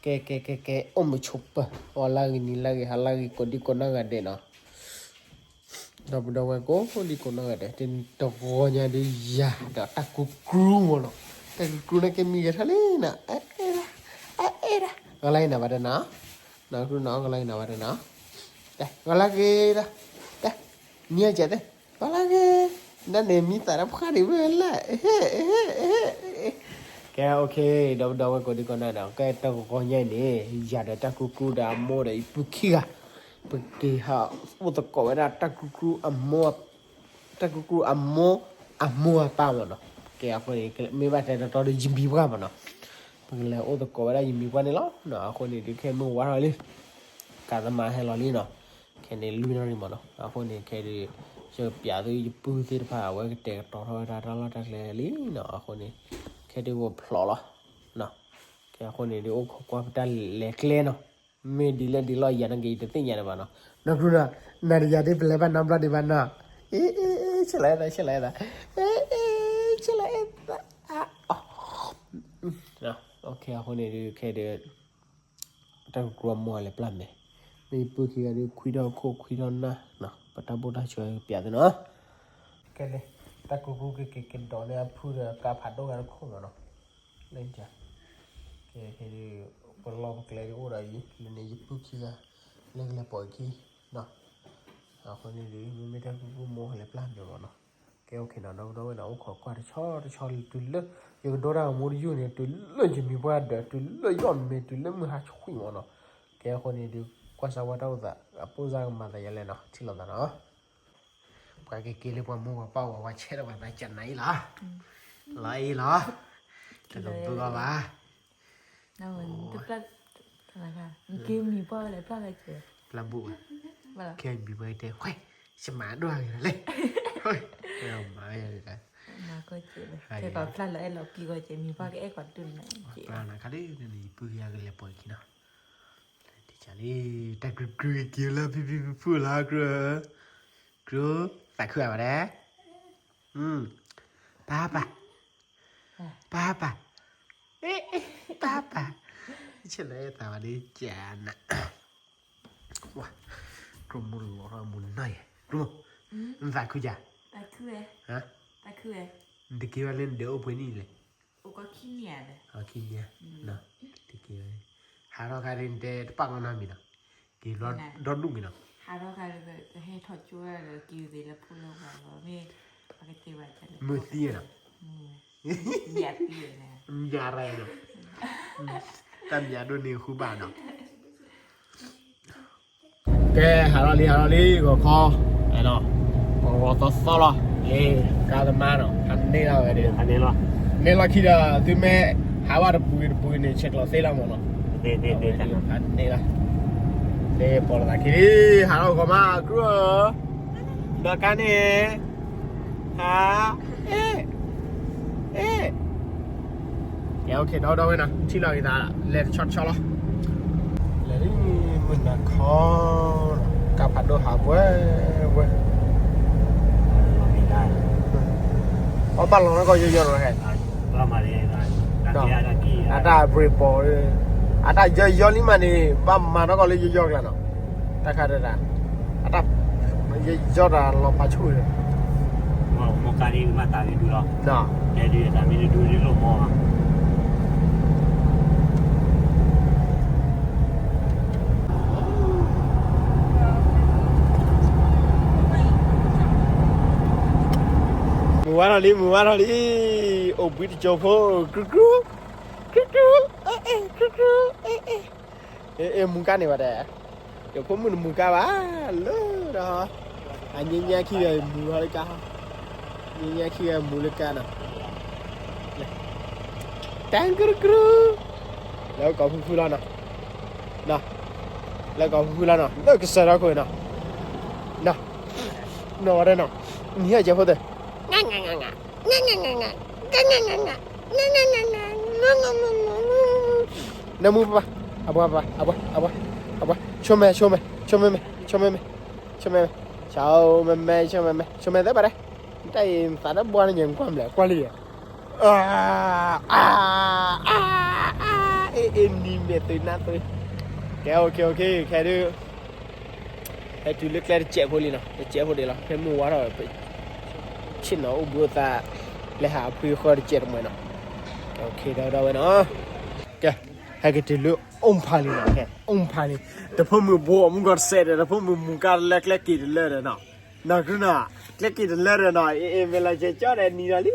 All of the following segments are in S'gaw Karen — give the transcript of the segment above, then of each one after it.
ကဲ ကဲ ကဲ ကဲ အိၣ်မုာ်ဆိးပၢၤ ဂီၤလၢဂ့ၤ နံၤလၢဂ့ၤ ဟါလၢဂ့ၤ ကိးဒံကိးနီၢ်ဂၤဒဲးနီၤ. ဒီပုၢ်ဒီဝဲၢ်ကိးဒံကိးနီၢ်ဂၤဒဲး တနံၤတဂီၤညါဒုးယၤဒီးတၢ်ကူကူမ့ၢ်နီၤ. တၢ်ကူကူန့ၣ်ကဲမံဂဲၤထီၣ်လံနီၤ အဲၣ်ဒၣ် အဲၣ်ဒၣ် ဂီၤလၢဂ့ၤနၤဘၣ်တနီၤ နီၤ ဂီၤလၢဂ့ၤနၤဘၣ်တနီၤ ဂီၤလၢဂ့ၤဒီး နံၤအကဲသ့ ဂီၤလၢဂ့ၤ နန့ၣ်မံသးတဖှၢ်ဒံးဝဲလၢ ကဲ OK ဒီပုၢ်ဒီဝဲၢ်ကိးဒံကိးနီၢ်ဒီး ကဲတဂီၤညါအံၤန့ၣ် ယၤဒီးတၢ်ကူကူဒီးအမိၢ်ဒီးယပုၢ်ခံဂၤ ပက့ၤဟးအိၣ်သကိးဝဲဒၣ်တၢ်ကူကူအမိၢ် တၢ်ကူကူအမိၢ် အမိၢ်အပၢ်မ့ၢ်နီၤ. ကဲအဃိန့ၣ် မ့ၢ်ဘၣ်တဲတီတီဒီးယမံၤပှၢ်မ့ၢ်နီၤ ပကလဲၤအိၣ်သကိးဝဲဒၣ်ယမံၤပှၢ်န့ၣ်လီၤ. အဃိန့ၣ်ဒုးခဲမုၢ်ဝါထီၣ်လံ ကးသမါဟဲလီၤလံနီၤ ခဲန့ၣ်လွံၢ်နၣ်ရံၣ်မ့ၢ်နီၤ. အဃိန့ၣ်ခဲဒုး ယပျးသုယပုၢ်သ့ၣ်တဖၣ် အဝဲကတဲာ်ကတီၤထီၣ်ဝဲဒၣ်တၢ်လီၢ်တၢ်ကျဲလံနီၤ. အဃိန့ၣ် ခဲဒုးအိၣ်ဖျိးလီၤ ကဲအဃိန့ၣ်ဒုးအိၣ်ခိးကွၢ်ပတၢ်လဲၤကျဲနီၤ မ့ၢ်ဒ်လဲၣ်ဒ်လဲၣ်ယၤန့ၣ်က့ၤတသ့ၣ်ညါဒံးဘၣ်နီၤ. နီၢ်ကရူၢ်နီၤ နၤဒီးယၤဒ်ပလဲၤဘၣ်နီတဘျီဒံးဘၣ်နီၤ. အ့ အ့ ဆဲးလီၤအဲၣ်သး ဆဲးလီၤအဲၣ်သး အ့ အ့ ဆဲးလီၤအဲၣ်သး အ အဃိန့ၣ်ဒုးခဲဒုး တၢ်ကူကူအမိၢ်အလဲၤပျၢ်မဲာ် မ့ၢ်ယပုၢ်ခံဂၤဒုး ခွံထီၣ်ခိၣ်ခွံထီၣ်နၢ်နီၤ ပတၢ်ဘူၣ်တၢ်ဆိးကပျးသုနီၤ. ကဲလံ တၢ်ကူကူက့ၤက့ၤကဒီးန့ၢ်အဖုဒီးကါဖးဒိၣ်ဂၤတခိၣ်မ့ၢ်နီၤ. လၢက ကဲဒုး ပလီၢ်ပကျဲဒုးအိၣ်ဒီးအံၤ လၢန့ၣ်ယပုၢ်ခံဂၤ လၢကလဲၤပိာ်အခံနီၤ. အဃိန့ၣ်ဒုး မ့မ့ၢ်တၢ်ကူကူမိၢ်လဲၤပျၢ်မဲာ်မ့ၢ်နီၤ. ကဲ OK နီၤ ဒီပုၢ်ဒီဝဲၢ်နီၤ အိၣ်ခိးကွၢ်တဆီတဆီလံ တုၤလၢ ယကဒိတၢ်ဂီၤမူတယုၢ်န့ၣ် တုၤလၢယမံၤပှၢ်ဒၢး တုၤလၢယီၣ်မ့ၤ တုၤလၢမုၢ်ဟါဆှံမ့ၢ်နီၤ. ကဲအဃိန့ၣ်ဒုး ကွၢ်စၢ်ဝဲတၢ်အိၣ်သး အပိၢ်စၢ်ကမၤသးယလဲၣ်နီၤ ထံၣ်လိာ်သးနီၤ. ပှၤကက့ၤလၢပှၤမိၢ်ပှၤပၢ်ဝဲ ပှၤဆဲးထီၣ်ပှၤသးကနၤအံၤလီၤ. လီၤအံၤလီၤ. တကဘုအီၤဘၣ်. က့ၤမံၤပှၢ်ဝဲလဲၣ် ပျၢ်ဝဲက့ၤ ပျၢ်ဘူၣ်ဘၣ်. ခဲမံၤပှၢ်တဲ ခွဲး ယမၤဒိၣ်အဂ့ၤလီၤလဲၣ်. မၤဝဲ ကဲပှၤဖျါလီၤအဲၣ်လီၤပျံၤဂီၤကဲ မံၤပှၢ်ကအဲၣ်ကီးဒိၣ်နၤကဲ ပျၢ်နၤခါဒ်န့ၣ် ယပုၢ်ကယၤကလဲၤပိာ်ခံနီၤ. တၢ်ကရူၢ်ကရူၢ်က့ၤလၢဖံဖံဖုဖုလီၤ ကရူၢ်, ကရူၢ်, သးခုဧါဝဲဒၣ်, ပၢ်ပၢ်, ပၢ်ပၢ်, ပၢ်ပၢ်, ဆဲးလၢသးဝဲဒၣ်ကနၤ, ကရူၢ်မိၢ်လီၤထီၣ်မိၢ်နီၢ်ယဲ, ကရူၢ်မိၢ်, နသးခုဧါ, နတက့ၤဝဲလၢနဒဲးအိၣ်ပှဲၤနံၣ်လဲၣ် ခံနံၣ်, တက့ၤဝဲ, ဟးထီၣ်ခါဒ်နတဲတပာ်နီတမံၤနီၤ, က့ၤဒီဒူၣ်မံၤနီၤ, ဟးထီၣ်ခါဒ်ဟဲထီၣ်ကၠိဝဲဒီးက့ၤသ့လၢဖိလၢဝၤလီၤ, မ့ၢ်ပကတဲဘၣ်လၢ မုၢ်သံနီၤ, မုၢ်သံ, မုၢ်သံ, တၢ်မံၤဒိၣ်န့ၣ်ဃုဘၣ်နီၤ. ကဲ ဟးထီၣ်လံ ဟးထီၣ်လံ ဂီၤခီ, ဂီၤဂီၤသီသီလီၤ, လ့ ကါသမါနီၤ ဟးန့ၢ်လီၤဝဲဒၣ်, န့ၢ်လီၤခံဒီး သုမ့ၢ်ဟးဘၣ်တပူၤဂ့ၤတပူၤဂ့ၤန့ၣ် ဆဲးကျိးသ့လီၤမ့ၢ်နီၤ, ဟးန့ၢ်လီၤ, လ့ ပိာ်လီၤသးခံလံ, ဟးထီၣ်ဂီၤမး ကရူၢ်ဧၢ, ဒီးကါန့ၣ် ဟါ, အ့ၣ်, အ့ၣ် ကဲ OK ဒီဒီဝဲနီၤ ထံၣ်လီၤက့ၤသး လဲၤတဆီတဆီလီၤ, လဲၤလံ မုၢ်နၤခီ, ကါဖးဒိၣ်ဟးပှဲၤပှဲၤ, အဘၣ်လီၤနီၢ်ကီၢ်ယီယီနီၤဟဲ, အတၢ် brake ပိာ်, အတၢ်ယီယီလံမးန့ၣ် ဘၣ်မၤနီၢ်ကီၢ်လၢယီယီကျါနီၤ, တၢ်ခါတဒၣ်, အတၢ် ယီတၢ်လီၤဖးဆူၣ်န့ၣ်, မ့ၢ်ကါဒ်မၤသးဒ်ဒူလီၤ, တဲဒ်တၢ်မ့ၢ်ဒ်ဒူဒ်လိၣ်မီၤ, မုၢ်ဝါထီၣ်လံ မုၢ်ဝါထီၣ်လံ, အိၣ်ဘှံးတစိၢ်ဖိ, ကရူၢ်ကရူၢ်, ကရူၢ်ကရူၢ်, အဲၣ်အဲၣ် ကရူၢ်ကရူၢ်, အဲၣ်အဲၣ်, အဲၣ်မုၢ်ကါန့ၣ်ဝဲဒၣ် ယဖိမုၣ်တမုၢ်ကါဘၣ်, လၢဒီး, အညါညါခံဂၤမုၢ်လီၤလၢကါ, ညါညါခံဂၤမုၢ်လၢကါနီၤ, တၢ်ကရူၢ်ကရူၢ်, လၢကီၢ်ဖုဖုလီၤနီၤ, လၢကီၢ်ဖုဖုလီၤနီၤ လၢကစၢၢ်ထီၣ်ခိၣ်နီၤ, နီၤဝဲဒၣ်နီၤ, နဟဲကဲဖိသၢ နမူပပၢ်, အဘွားပပၢ်, အဘွား, အဘွား, အဘွား, ဆိမဲာ်, ဆိမဲာ်, ဆိမဲာ်မဲာ်, ဆိမဲာ်မဲာ်, ဆိမဲာ်မဲာ်, ဆိမဲာ်မဲာ်, ဆိမဲာ်မဲာ်သ့ဘၣ်ဒဲး, တၢ်အံၤသးတဘှါန့ၣ် ကွၢ်မလဲၣ်, ကွၢ်လံယဲ, အါ, အါ, အါ, အါ, အ့ၣ် နံၤမဲာ်သုနါသု, ကဲ okay okay ခဲဒုး, ဟဲတုၤလၢကျဲတစဲးဖိလံနီၤ, တစဲးဖိဒံးလီၤ, ဖဲမုၢ်ဝါထီၣ်, ဆ့ၣ်နီၤအိၣ်ဘှံးအိၣ်သါ, လဲၤဟးဖှံဃီတစဲးတမှဲၤနီၤ, okay ဒီးဝဲနီၤ, ကဲ, ဟဲက့ၤတုၤလၢအိၣ်ဖးလံနီၤ, အိၣ်ဖးလံ, တဖိမုၣ်ဘိအမုၢ်ဂီၤတစဲးဒီး တဖိမုၣ်မူၤကါတလၢကျဲက့ၤတလၢဒီးနီၤ နီၢ်ကရူၢ်နီၤ, ကျဲက့ၤတလၢဒီးနီၤ, အ့ၣ် အ့ၣ် မ့ၢ်လီၤကဲကၠီဒီးနံၤဒီးလ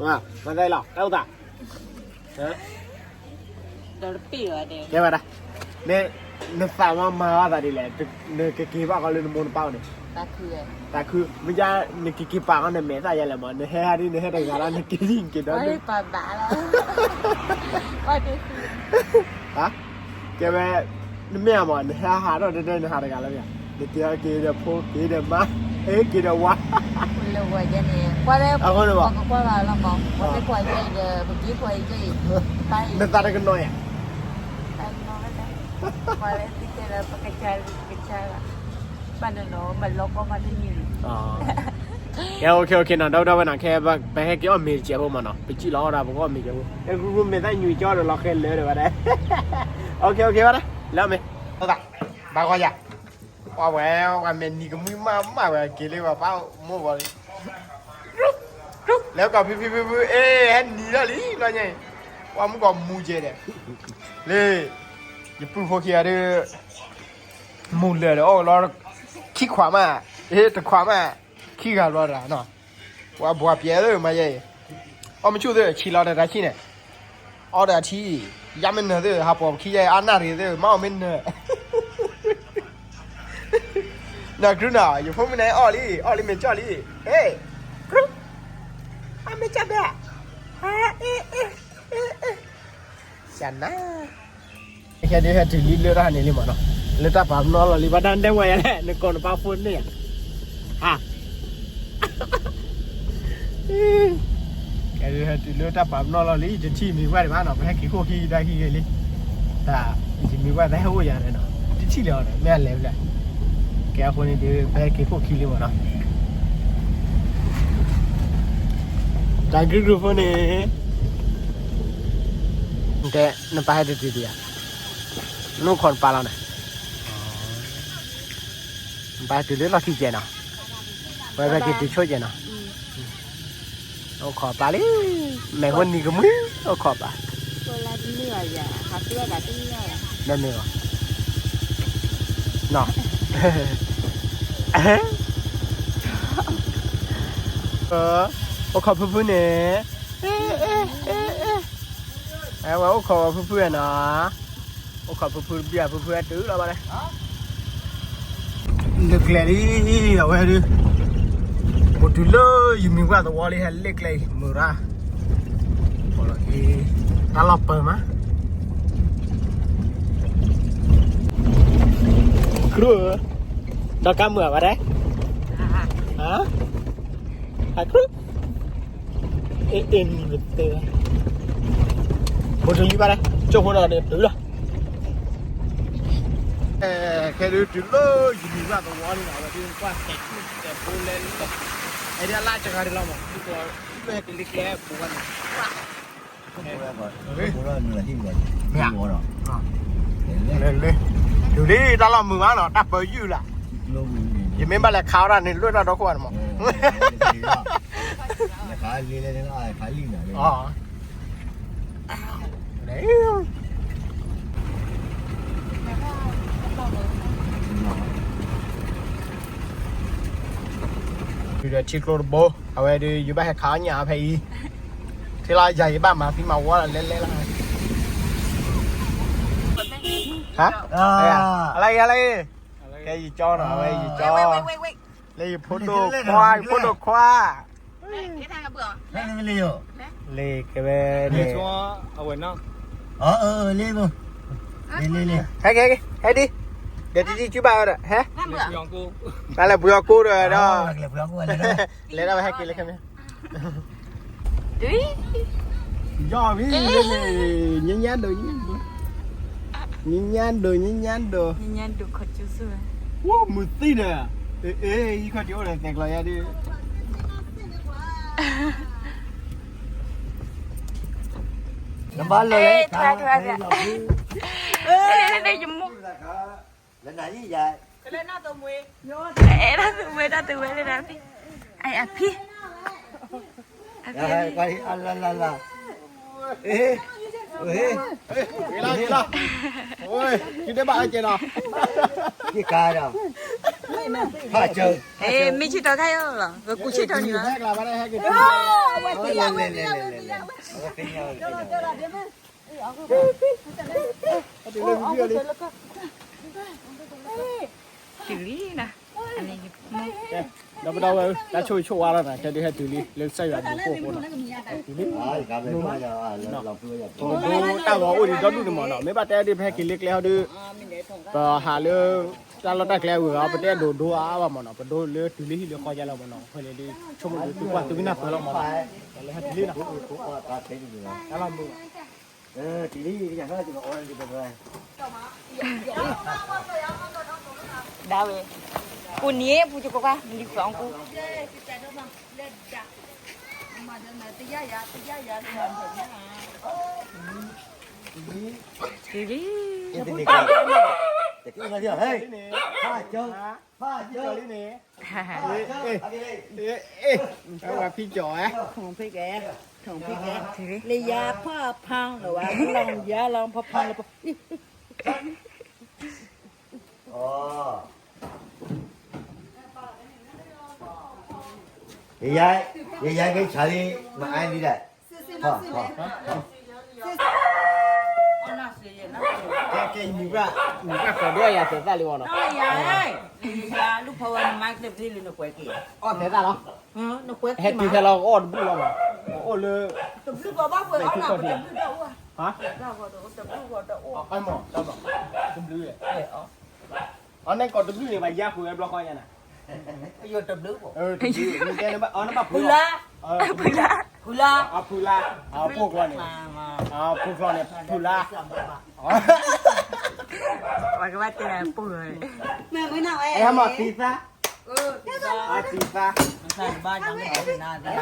ံ, မၤသးလီၤ တၢ်အိၣ်သး, ကဲဝဲဒၣ်, နသးမၤမၤအသးဒ်လဲၣ်, နကက့ၤဘၣ်ဃီလၢနမိၢ်နပၢ်အအိၣ်န့ၣ်, သးခု, မ့ၢ်ကါ, နကက့ၤပာ်ဃီနမဲာ်သၣ်ယါလဲၣ်မး, နဟဲဟးဒ်နဟဲတဂၤလီၤ နက့ၤဒ်နက့ၤဒီး, ကဲဝဲ, နမ့ၢ်အမး နဟဲဟးထီၣ်တဲတဲနဟးတဂၤလီၤ, နက့ၤက့ၤဒီးဖိ က့ၤဒီးမါ, အ့ၣ် က့ၤဒီးဝါ, အဃိန့ၣ်ဘၣ်, နသးတကနီၤယါ ကဲ okay okay နီၤ, ဒီပုၢ်ဒီဝဲၢ်နီၤ, ခဲပဟဲက့ၤအီၣ်မ့ၤတစဲးဖိမးနီၤ, ပစံၣ်လီၤအီၣ်ဒၣ် ပကအီၣ်မ့ၤတစဲးဖိ, အဲ ဂုၢ်ဂုၢ်မ့ၢ်သၣ်ညွံကၠီဒီးလီၤဃဲလၢာ်ဒီးဝဲဒၣ်, okay okay ဝဲဒၣ်, လၢအီၣ်မ့ၤ, ဘၣ်ဂီၤယၤ, ပှၤဝဲ, ပှၤမဲာ်နံၤကမှံမးမးဝဲ က့ၤလၢပှၤပၢ်မိၢ်ဂီၤလံ, လဲၤကီၢ်ဖံဖံဖံဖု, အ့ၣ် ဟဲနံၤထီၣ်လံ လီၤညါအံၤ, ပှၤမုၢ်ကီၢ်မူၤကဲၤဒီး, လၢ, ယပုၢ်ဖိခံဂၤဒီး, မူၤလၢာ်ဒီးအီၣ်လီၤ, ခံခွးမး, အ့ၣ် တခွးမး, ခံဂၤဘျီတဂၤနီၤ, ပှၤဘှီပျဲသ့ၣ်မးယဲအံၤ, အီၣ်မ့ၢ်ဆူၣ်သ့ၣ် ဆံးလီၤတၢ်ဆံၣ်န့ၣ်, အီၣ်တၢ်ထံ, ယါမ့ၢ်နၢၤသ့ၣ် ဟးပိာ်ပခံယဲအံၤ အါနၣ်ရံၣ်သ့ၣ် မ့ၢ်အီၣ်မ့ၢ်နၢၤ နီၢ်ကရူၢ်နီၤ ယဖိမုၣ်န့ၣ်အီၣ်လံ အီၣ်လံမ့ၢ်ကၠီၣ်လံ, ဟ့ၣ်, ကရူၢ်, အီၣ်မ့ၢ်ကၠီၣ်ဘဲ, ဟ့ၣ်, ကနၤ, ခဲဒုးဟဲတုၤလံလၢတၢ်ဟးန့ၣ်လံမးနီၤ, လၢတၢ်ပာ်ပနီၣ်လီၤလံ ဘၣ်တၢ်ဒဲဝဲယၤလဲၣ် နကိးနပၢ်ဖိန့ၣ်ဧါ, ဟါ ကဲဒုးဟဲတုၤလၢတၢ်ပာ်ပနီၣ်လီၤလံ တထံၣ်မံၤဝဲဒံးဘၣ်နီၤ ပဟဲက့ၤခိၣ်ခံတၢ်ဟံၣ်ဂ့ၤလံ, တၢ်, ယမံၤဝဲတၢ်ဟဲအိၣ်ယၤန့ၣ်နီၤ တထံၣ်လၢၤအီၤဒီး မ့ၢ်အလဲၤဖဲလဲၣ်, ကဲအဃိန့ၣ်ဒုး ပဟဲက့ၤခိၣ်ခံလံမးနီၤ, တၢ်ကရူၢ်ကရူၢ်ဖိန့ၣ်, တဲ, နပၢ်ဟဲတတုၤဒံးဧါ, နအိၣ်ခိးနပၢ်လီၤန့ၣ် နပၢ်ဟဲတုၤလၢလီၢ်ခံကဲနီၤ, ဝဲဖဲက့ၤတုၤဆိကဲနီၤ, အိၣ်ခိးပၢ်လံ, မဲာ်ဖိနံၤကမှံ, အိၣ်ခိးပၢ်, မ့ၢ်မ့ၢ်ဘၣ်, နီၤ, အိၣ်ခိးဖုဖုန့ၣ်, အဝဲအိၣ်ခိးဖုဖုနီၤ, အိၣ်ခိးဖုဖုတဘျီ ဖုဖုဟဲတုၤလီၤဘၣ်လဲၣ်, လၢကျဲလံ, အဝဲဒုး, အိၣ်တုၤလၢယမံၤပှၢ်သဝီလံ ဟဲလၢကျဲအံၤ မုာ်ရၣ်, တၢ်လီၢ်ပၢၤမး, ကရူၢ်, ဒီးကါမုာ်ဘၣ်ဒဲး, ဟါ, အကရူၢ် အ့ၣ် အ့ၣ် နံၤမ့ၢ်သ့, ဖိတလံဘၣ်လဲၣ် ကၠိဖိဒီးန့ၣ်တုၤလီၤ, ခဲဒုးတုၤလၢယမံၤဘၣ်သဝီန့ၣ်လီၤ ဝဲဒုးကွၢ်တဲာ်ကျိၣ်တဲာ်ဖိလဲၣ်, အဲဒၣ်လၢတဂၤဒံးလီၤမး, လၢဟဲတုၤလၢကျဲပူၤဝဲန့ၣ် မ့ၢ်ဧါ, တုၤလံတၢ်လီၢ်မုာ်မးနီၤ တၢ်ပၢယုၢ်လၢ်, ယမ့ၢ်ဘၣ်လဲၤခးဝဲဒၣ်န့ၣ် လွဲၢ်တၢ်ဒီခိၣ်ဘၣ်န့ၣ်မး, ဒီးထံကျိတဘိ အဝဲဒုး ယဘၣ်ဟဲခးအီၣ်ညၣ်ဖဲအံၤ, ထံလီၤယၤယဘၣ်မၤသံမၤဝီလီၤလဲၤလဲၤလီၤ, ဟါ, အလၢအံၤ အလၢအံၤ, ကဲယကၠီနီၤ အဝဲယကၠီ, လၢယဖိဒိၣ်ခွါ ယဖိဒိၣ်ခွါ လ့ၤကဝဲန့ၣ်, ဟဲက့ၤ ဟဲဒံး, ဒီးတံၤတံၤစုဘၣ်ဝဲဒီး ဟဲ, တၢ်လဲၤပှ့ၤအီၣ်ကိၣ်ဒီးဒီး, လဲၤဒၣ်ဝဲဟဲက့ၤလၢခဲမ့ၢ်, ယီၢ်ဝံၤလံ, ညါညါဒိၣ်, ညါညါဒိၣ်, ညါညါဒိၣ်, မုာ်သံဒီး, အ့ၣ် ဟံးခီၣ်ထံးအိၣ်ဒီးသဲးကျီယါဒုး အ နဘၣ်လၢ ထွဲထွဲထွဲ လၢနယမိၢ် လၢနၤယံၤယၤ အဲၣ်ဒၣ်သူဝဲဒၣ်သူဝဲလၢနၤဖံ အဖံ အဖံ လၢလၢလၢ ဝ့ၤလီၤ ဝ့ၤလီၤ ဝ့ၤ ယတဲဘၣ်အကဲဒီး ယကါဒီး ဖးစၢ မ့ၢ်ဆံးထီၣ်ခါအံၤလီၤ ပကူဆံးထီၣ်န့ၣ်လီၤ လဲၤလဲၤလဲၤလဲၤလဲၤ တုၤလံနၤ ဒီပုၢ်ဒီဝဲၢ် တၢ်ဆိၣ်ဂ့ၤဆိၣ်ဝါလီၤနၤ ခဲဒုးဟဲတုၤလံ လၢကစၢ်ယွၤဒုးကိၣ်ဖိနီၤ တုၤလံ ပဒိတၢ်ဂီၤအိၣ်ဒံးဒီဒူၣ်န့ၣ်မးနီၤ မ့ၢ်ဘၣ်တဲဒ်ပဟဲက့ၤလၢကျဲဟီဒုး ပဟးလၢ တၢ်လီၢ်တၢ်ကျဲအဂုၤအဂၤ ပတအဲၣ်ဒိးဒိအါဘၣ်မးနီၤ ပဒိလၢတုၤလၢဟံၣ်လၢဃီယါလီၤမးနီၤ အဃိန့ၣ်ဒုး ဆိကမိၣ်ဒုးသုကွၢ်သုကနၢ်ပၢၢ်လီၤမးနီၤ လၢဟဲတုၤလံနီၤ တၢ်လီၢ်မုာ် ဒၣ်ဝဲ ကိးနံၤပူၤကကွၢ် မလံၤဃီအကူ တုၤလံ ဖးကၠီလံန့ၣ် ဖးကၠီလံန့ၣ် ဖးကၠီလံန့ၣ် ဖးကၠီ ဖးကၠီ ဖးကၠီ လၢယၤဖး ဖးလီၤဝဲ လီၤယၤလီၤ ဖးဖးလီၤ ယယဲကဆါလံ မအါလံဒီး ကဲ ကဲ ယမံၤဘၣ် မံၤဘၣ်ကီးဒိၣ်ယၤသဲးသၣ်လံမးနီၤ အီၣ်သဲးသၣ်လီၤ ဟဲတုၤခဲလီၤ အီၣ်တဘျုးလီၤမး အအိၣ်လၢ တဘျုးကီးဘၣ်ပှဲၤအီၣ်တဘျုးလီၤမး တဘျုး အန့ၣ်ကီးတဘျုးန့ၣ် ဘၣ်ယါဃုာ်ဝဲဘျီဃီညါနၤ တဘျုး နဘၣ်ဖုလါ ဖုလါ ဖုလါ အဖိကျီန့ၣ် အဖိကျီန့ၣ် ဖုလါ ပှၤကဘၣ်တဲပူၤလီၤ အဲမၤသံသၣ် အသံသၣ် အကအီၣ်သံသၣ်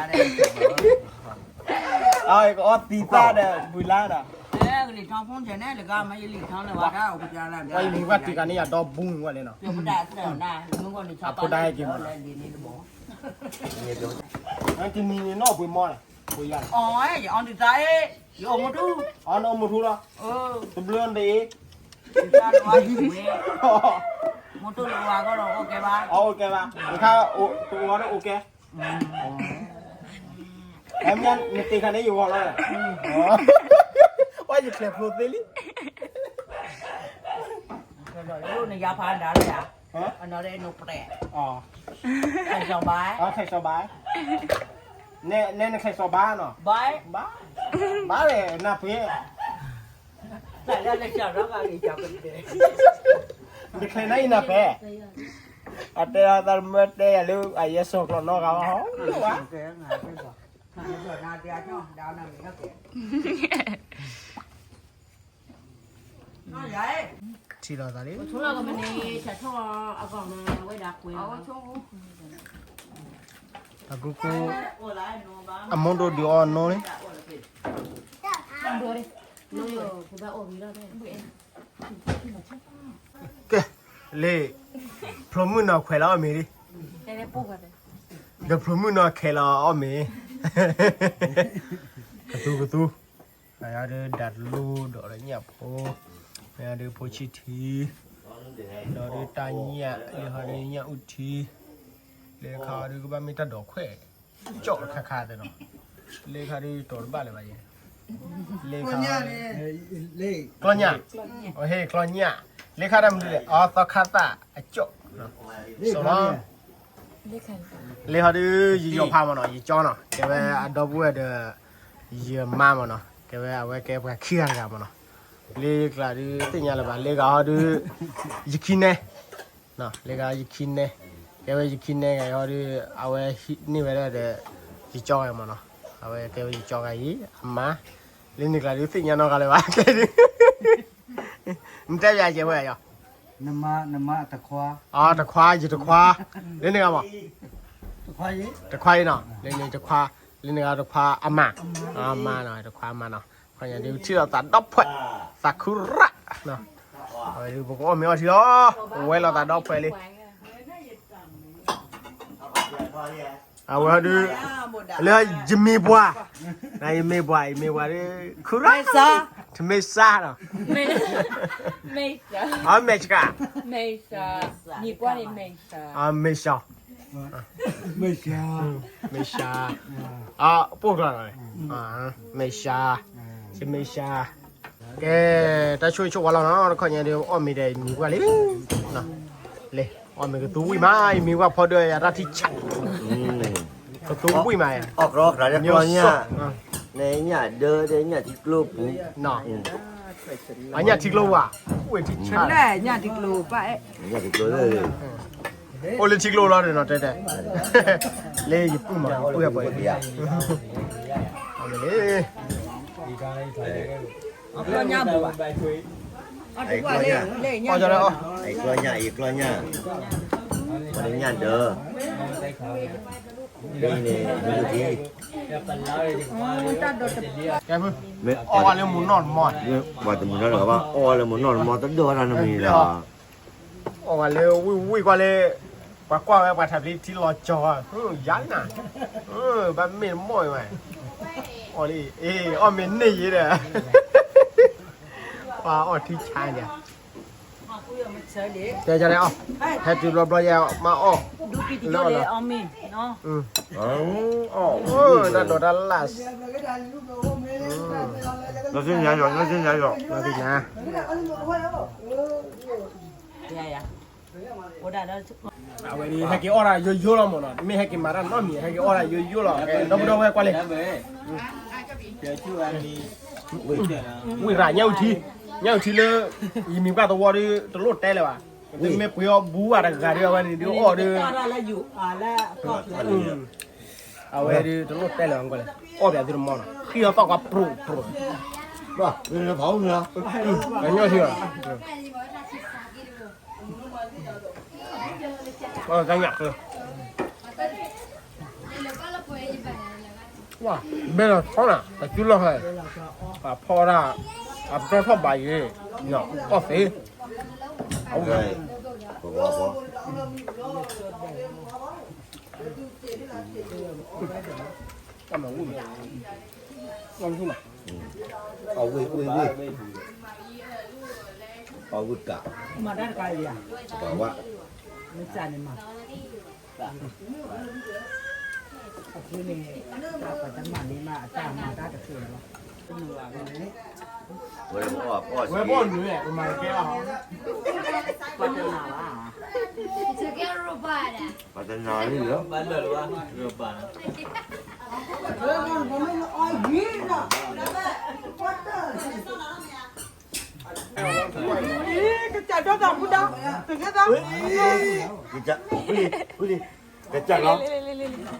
ဒီး ဖုလါဒီး လံထီဖုန့ၣ် လၢကမ့ၢ်ယလံထီလၢဝဲဒၣ် ပှၤယမံၤဘၣ်တံၤကးန့ၣ် ယဒီဘုၣ်ဝဲလဲၣ်နီၤ အဖိဒါဟဲက့ၤမး တနံၤန့ၣ်နီၢ်ပှ့ၤမီၢ်လဲၣ် ပှ့ၤယါ အီၣ်ယအီၣ်ဒုးသးအ့ၣ် ယအိၣ်မူထူ အီၣ်နအိၣ်မူထူလီၤ တဘျုးတအ့ၣ် မူထူလၢဝါကီၢ်ဒီးအိၣ်ကဲဘၣ် အအိၣ်ကဲဘၣ် တခါတအိၣ်ဒီးအိၣ်ကဲ အဲမ့ၢ်နတ့ခါန့ၣ်ယဝီၤလီၤ ဝဲယချဲးဖိသ့လံ နယါဖးဒၣ်လၢယၤ အနီၢ်ဒဲးနိပြဲး ခဲစီၤဘါ ခဲစီၤဘါ နဲနခဲစီၤဘါနီၤ ဘါ ဘါလဲၣ်နၢ်ပှ့ၤ နချဲးနၢ်အံၤနၢ်ပှ့ၤ အတဲအသးမ့ၢ်တဲယၤလၢအယဲစီၤကျီနီၢ်ဂၤဝဲဟီ ဝါ ထံၣ်လီၤသးလံ အကူကူ အမိၢ်ဒိၣ်ဒုးအီၣ်နီၢ်လံ ကဲ လ့ၣ် ဖျိမုၣ်နီၢ်ခွဲးလီၤအီၣ်မ့ၤလံ ဒီးဖျိမုၣ်နီၢ်ခဲးလီၤအီၣ်မ့ၤ ကသူကသူ အယၤဒုးဒၣ်တလိဒီးညၣ်ဖိ အယၤဒုးဖိဆံၣ်ထံ ဒီးဒုးတၢ်ညၣ် လၢဟီဒုးညၣ်အုၣ်ထံ လၢခါဒုးကဘၣ်မ့ၢ်တၢ်ဒိးခွဲး ကၠီၣ်တခါခါသ့ၣ်နီၤ လၢခါဒုးတီၤတဘၣ်လၢၤဘၣ်ယဲ လၢခါ ကျီညၣ် ဟ့ၣ်ကျီညၣ် လၢခါတၢ်မနုၤလဲၣ် အီသီခါသၣ်အကၠီၣ် စီၤလီၤ လၢဟီဒုး ယယီၤဖးမးနီၤ ယကၠီနီၤ ကဲဝဲအဒီပုၢ်ဝဲၢ်ဒီး ယမါမးနီၤ ကဲဝဲအဝဲကဲပှၤခံဂၤတဂၤမးနီၤ လၢကျးဒုးသ့ၣ်ညါလၢၤဘၣ် လၢဂၤဟီဒုး ယခံနဲ လၢဂၤယခံနဲ ကဲဝဲယခံနဲဂၤဟီဒုး အဝဲန့ၢ်ဝဲဒၣ်ဒီး ယကၠီဂၤမးနီၤ အဝဲကဲဝဲယကၠီဂၤအံၤ အမါ လၢန့ၣ်ကျးဒုးသ့ၣ်ညါနီတဂၤလၢၤဘၣ် ကဲဒုး နတဲယၤကဲဝဲယီၤ နမါ နမါတခွါ အတခွါ ယတခွါ လၢန့ၣ်ဂၤမး တခွါအံၤနီၤ လၢန့ၣ်တခွါ လၢန့ၣ်ဂၤတခွါအမါ အမါနီၤ တခွါအမါနီၤ ခီညါဒုးထံၣ်လီၤသးဒီဖှဲး, သးခုရၣ်, အဝဲဒုးပကအီၣ်မ့ၤအီထံလီၤ, ပဝဲလီၤသးဒီဖှဲးလံ. အဝဲဒုး, လၢယမ့ၢ်ပှၤ, ယမ့ၢ်ပှၤ, ယမ့ၢ်ပှၤဒုး, ခုရၣ်, တမ့ၢ်စါဒီး, အမ့ၢ်စါ, မ့ၢ်စါ, မ့ၢ်စါ, ပိၢ်ကျါလီၤ, မ့ၢ်စါ, မ့ၢ်စါ, ကဲ, တၢ်ဆိၣ်ဂ့ၤဆိၣ်ဝါလီၤနီၤ, တခီညါဒုးအီၣ်မ့ၤဒီးယမံၤပှၢ်လံ, လံ, အီၣ်မ့ၤကသူဝံၣ်မး, ယမံၤပှၢ်ဖီဒၢယၤတၢ်ထံဆး, ကသူဝံၣ်မး, အီၣ်ကျီကျါ, ညၣ်ဒၢ, ညၣ်ထံကျိပူၤ, ညၣ်ထံကျိဝါ, ဝဲထံဆး, ညၣ်ထံကျိ, အိၣ်လၢထံကျိလီၤနီၤ, တဲတဲ, လၢယပုၢ်မး, ယပုၢ်ဟဲပှဲၤ, အမ့ၢ်လံ အကျီညၣ်ဘိးဘၣ်, အီၣ်ကျီညၣ်, အကျီညၣ်, အီၣ်ညၣ်ဒၢ, န့ၣ်, အီၣ်ဝဲလၢမုၢ်နီၢ်တမီၢ်, ပှၤတမုၢ်နီၢ်တဂၤဘၣ်, အီၣ်ဝဲလၢမုၢ်နီၢ်တမီၢ်, တဒၢဝဲဒၣ်နမံၤလီၤ. အီၣ်ဝဲလၢဝံၣ်ဝံၣ်ကွၢ်လၢ, ပှၤကွၢ်ဝဲပှၤထးဖျံထံလီၤကၠီၤ, ယါနၤ, ဘၣ်မ့ၢ်တမီၢ်အံၤဝဲ, အီၣ်လံ, အီၣ်မ့ၢ်န့ၢ်ယဲဒီး, ပှၤအီၣ်ထံဆါယၤ, တဲလဲၣ်အီၣ်, ဟဲတုၤဘျီဘျီယဲမၤအီၣ်, လၢအီၣ်လီၤ, တၢ်ဒိးတၢ်လၢ်, လီၤသ့ၣ်ညါယီၤ, လီၤသ့ၣ်ညါယီၤ, လီၤသ့ၣ်ညါ အဝဲဒၣ်ဟဲက့ၤအီၣ်တၢ်ယိယိလီၤမးနီၤ, မ့ၢ်ဟဲက့ၤမၤတၢ်နီတမံၤ, ဟဲက့ၤအီၣ်တၢ်ယိယိလီၤ, ဒီပုၢ်ဒီဝဲၢ်ကွၢ်လံ, ဝံၣ်ရၤညၣ်အုၣ်ထံ, ညၣ်အုၣ်ထံလၢ, ယမံၤပှၢ်သဝီဒီး တလိၣ်တဲလၢၤဘၣ်, မ့ၢ်ပှ့ၤအီၣ်ဘူးဘၣ်တဂၤဒီး အဝဲန့ၣ်ဒုးအီၣ်ဒီး အဝဲဒုးတလိၣ်တဲလၢၤဘၣ်, အီၣ်ပၠးသုတမီၢ်နီၤ, ဃံအီၣ်သီၣ်ကွၢ်ပြိၣ်ပြိၣ်, ညၣ်ထံ, တၢ်ညၣ်ဃၢ, ဘဲလီၤဆီနၤ, တစုလီၤဟဲ, ပှၤဖီၣ်ဒၣ်, အပတီၢ်ထီၣ်ဘးယံၤ, အီၣ်သ့, အဝဲ အဝဲၢ်ဝဲၢ်, အဝဲၢ်ကး, မၤတၢ်တခါအံၤ, ပှၤဝဲ, မ့ၢ်စးန့ၣ်မး, အဃိန့ၣ်, ပှၤတမၤန့ၢ်မးအတၢ်မၤတၢ်တဃိလီၤ, ဝဲဘီၣ်နုာ်, ပမၤကဲလီၤ, ပှၤတနၤလံလီၤ, ကစၢ်ဒီးတၢ်မူဒါ, တကဲသး, ကစၢ်လီၤ,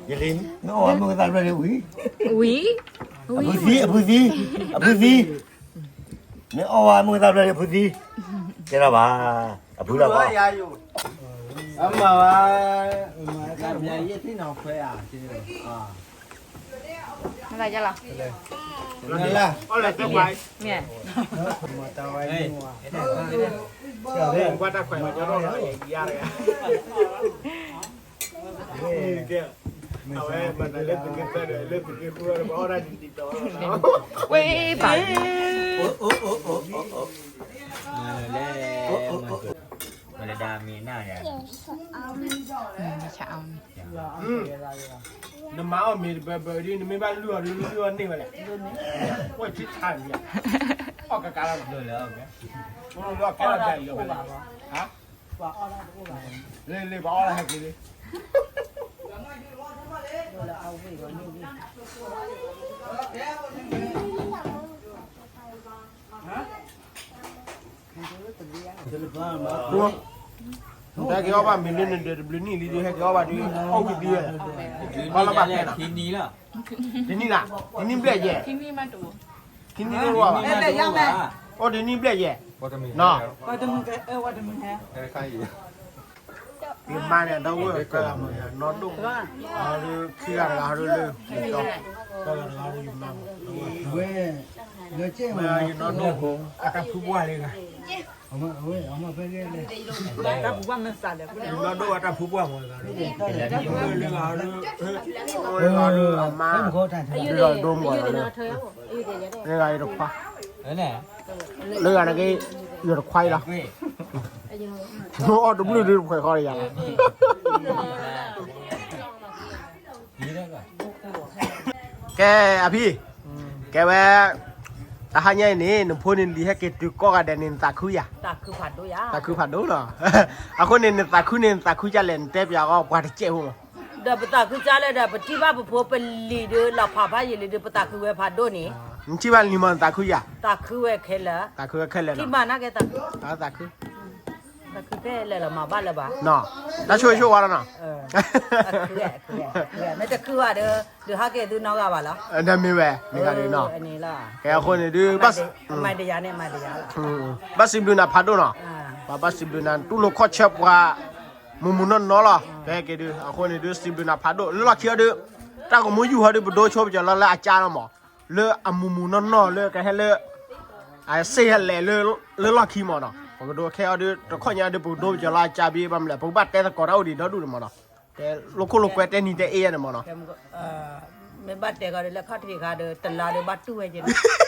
ယလံ, မ့ၢ်အီၣ်ဝဲမုၢ်ကသးဘျၢၣ်န့ၣ်ဝံၤ, ဝံၤ, အဖုသံ, အဖုသံ, အဖုသံ, မ့ၢ်အီၣ်ဝဲမုၢ်ကသးဘျၢၣ်န့ၣ်အဖုသံ, ကဲထီၣ်ဘၣ်, အဖုလီၤဘၣ်, အမၤဘၣ်, မၤလၢ, ဝဲ, ဝဲဘၣ်, မၤလၢဒၣ်မ့ၢ်နၢ်ယၤ, နမၤအီၣ်မ့ၤတဘၢဘၢဒ် နမ့ၢ်ဘၣ်လုၢ်အီၤဒ် လုၢ်အီၤန့ၢ်ဝဲလဲၣ်, အိၣ်ထံဆါမံၤ, အီၣ်ကကါလီၤ, ကဲလီၤ, လ့လ့ပှၤအီၣ်လၢဟဲက့ၤလံ, ဟဲက့ၤအီၣ်ဘၣ်မ့ၤလၢနဒၢးတဘျုးနံၣ်လံဒ် ဟဲက့ၤအီၣ်ဘၣ်ဒ် အီၣ်ဝံၣ်ဒ်ဝဲ, ဘၣ်လီၤဘၣ်တဲနီၤ, တနံၣ်လၢ, တနံၣ်ဘျဲၣ်ယဲၢ်, တနံၣ်လၢ, အိၣ်တနံၣ်ဘျဲၣ်ယဲၢ်, ယမါန့ၣ် ဒီပုၢ်ဝဲၢ် နီၢ်ဒိၣ်, ခံဂၤတဂၤဟီဒိၣ်လၢ, ဝဲ, ယနီၢ်ဒိၣ်ဖိအတၢ်ဖုပှၢ်လၢဂၤ, တၢ်ဖုပှၢ်မ့ၢ်သးလဲၣ်, ယနီၢ်ဒိၣ်အတၢ်ဖုပှၢ်မ့ၢ်ဂၤ, လၢဂၤဒိၣ်မးဂၤလၢ, လၢဂၤယတခွါ, လၢဂၤနက့, ယတခွါအံၤလီၤ, အီၣ်တဘျုးဒုးတခွဲးဃီဒီးယၤလီၤ ကဲအဖံ, ကဲဝဲ, တဟါညါအံၤန့ၣ် နဖိန့ၣ်လံၤဟဲက့ၤတုၤကိးဂၤဒဲးန့ၣ် နသးခုယၤ, သးခုဖးဒိၣ်လီၤ, အဃိန့ၣ် နသးခုန့ၣ် နသးခုဒ်လဲၣ် နတဲပၠးအီၤပှၤတကဲးဖိမး, ဒီးပသးခုကၢ်လၢဒီး ပထံၣ်ဘၣ်ပဖိပလံၤဒုး လီၤဖးဖးယံာ်လံဒုး ပသးခုဝဲဖးဒိၣ်န့ၣ်, နထံၣ်ဘၣ်လံၤမး နသးခုယၤ, သးခုဝဲခဲလၢာ်, သးခုဝဲခဲလၢာ်လီၤ, ထံၣ်ဘၣ်နကဲသးခု သးခုဖဲလဲၣ်လီၤ မၤဘၣ်လၢၤဘၣ်, တၢ်ဆိၣ်ဂ့ၤဆိၣ်ဝါလီၤနီၤ, မ့ၢ်တခုဘၣ်ဒီး ဒုးဟးက့ၤသုနီတဂၤဘၣ်လီၤ, နမ့ၢ်ဝဲ, မ့ၢ်ဂၤဒုးနီၤ, ကဲအဃိန့ၣ်ဒုး, မၤတယၤန့ၣ် မၤတယၤလီၤ, ဘၣ်စံးဘျုးနၤဖးဒိၣ်နီၤ, ဘၣ်စံးဘျုးနၤ တူၢ်လိာ်ခီၣ်ဆၢပှၤ မုၢ်မုၢ်နီၢ်နီၢ်လီၤ, ကဲက့ၤဒုး အဃိန့ၣ်ဒုး စံးဘျုးနၤဖးဒိၣ် လၢလီၢ်ခံအီၤဒုး, တၢ်ဂီၤမူယူၢ်ဟီဒုး ပဒိဆိပကၠီၤလီၤလၢအကါလီၤမး, လၢအမုၢ်မုၢ်နီၢ်နီၢ်လၢကဟဲလၢ အစ့ဟဲလဲၣ်လၢလီၢ်ခံမးနီၤ, ပကဒိခဲအီၤဒုး တခီညါဒုး ပကဒိပကၠီၤလီၤအကါဘ့ၣ် ဘၣ်မနုၤလဲၣ် ပကဘၣ်တဲသကိးတၢ်အိၣ်ဒံးဒီဒူၣ်န့ၣ်မးနီၤ, တဲလိာ်ခိၣ်လိာ်ကွဲတဲနံၤတဲအ့ယါန့ၣ်မးနီၤ, မ့ၢ်ဘၣ်တဲကီးဒုး လၢခီၣ်ထံးခါဒီး တလါဒီးဘၣ်တူၢ်ဝဲက့ၤန့ၣ်,